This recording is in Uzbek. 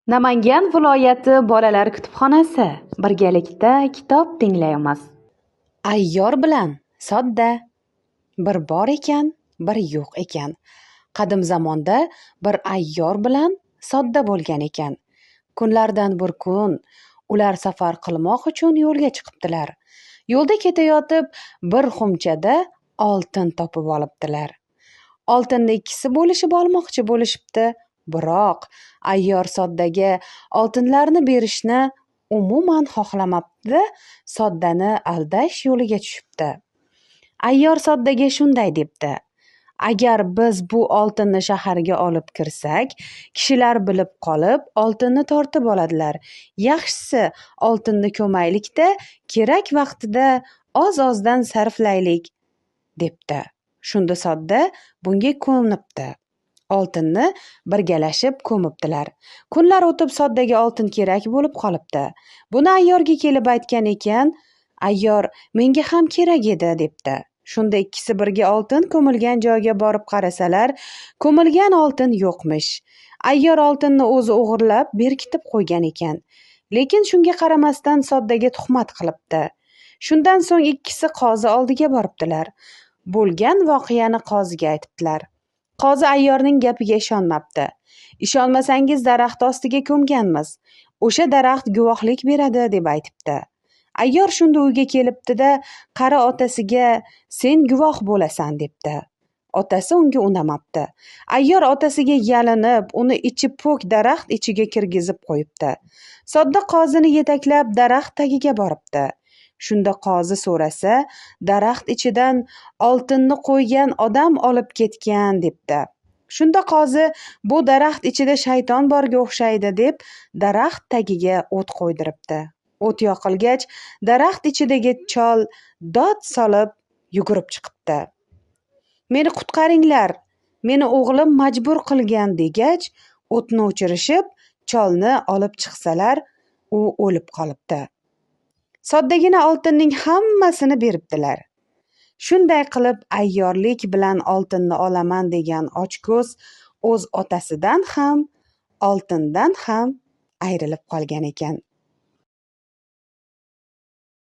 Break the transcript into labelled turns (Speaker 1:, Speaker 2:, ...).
Speaker 1: Namangan viloyati bolalar kutubxonasi birgalikda kitob tinglaymiz. Ayyor bilan sodda. Bir bor ekan, bir yo'q ekan. Qadim zamonda bir ayyor bilan sodda bo'lgan ekan. Kunlardan bir kun ular safar qilmoq uchun yo'lga chiqibdilar. Yo'lda ketayotib bir xumchada oltin topib olibdilar. Oltinni ikkisi bo'lishib olmoqchi bo'lishibdi. Biroq ayyor soddaga oltinlarni berishni umuman xohlamabdi-da, soddani aldash yo'liga tushibdi. Ayyor soddaga shunday debdi: "Agar biz bu oltinni shaharga olib kirsak, kishilar bilib qolib, oltinni tortib oladilar. Yaxshisi, oltinni ko'maylik-da, kerak vaqtida oz-ozdan sarflaylik", debdi. Shunda sodda bunga ko'nibdi. Oltinni birgalashib ko'mibdilar. Kunlar o'tib soddaga oltin kerak bo'lib qolibdi. Buni ayyorga kelib aytgan ekan, ayyor menga ham kerak edi debdi. Shunda ikkisi birga oltin ko'milgan joyga borib qarasalar, ko'milgan oltin yo'qmish. Ayyor oltinni o'zi o'g'irlab berkitib qo'ygan ekan. Lekin shunga qaramasdan soddaga tuhmat qilibdi. Shundan so'ng ikkisi qozi oldiga boribdilar. Bo'lgan voqeani qoziga aytibdilar. Qozi ayyorning gapiga ishonmabdi. Ishonmasangiz daraxt ostiga ko'mganmiz. O'sha daraxt guvohlik beradi deb aytibdi. Ayyor shunda uyga kelibdi-da, qari otasiga sen guvoh bo'lasan debdi. Otasi unga unamabdi. Ayyor otasiga yalinib, uni ichi po'k daraxt ichiga kirgizib qo'yibdi. Sodda qozini yetaklab daraxt tagiga boribdi. Shunda qozi so'rasa, daraxt ichidan oltinni qo'ygan odam olib ketgan debdi. Shunda qozi bu daraxt ichida shayton borga o'xshaydi deb daraxt tagiga o't qo'ydiribdi. O't yoqilgach, daraxt ichidagi chol dod solib yugurib chiqibdi. Meni qutqaringlar, meni o'g'lim majbur qilgan degach, o'tni o'chirishib, cholni olib chiqsalar, u o'lib qolibdi. Soddagina oltinning hammasini beribdilar. Shunday qilib ayyorlik bilan oltinni olaman degan ochko'z o'z otasidan ham, oltindan ham ayrilib qolgan ekan.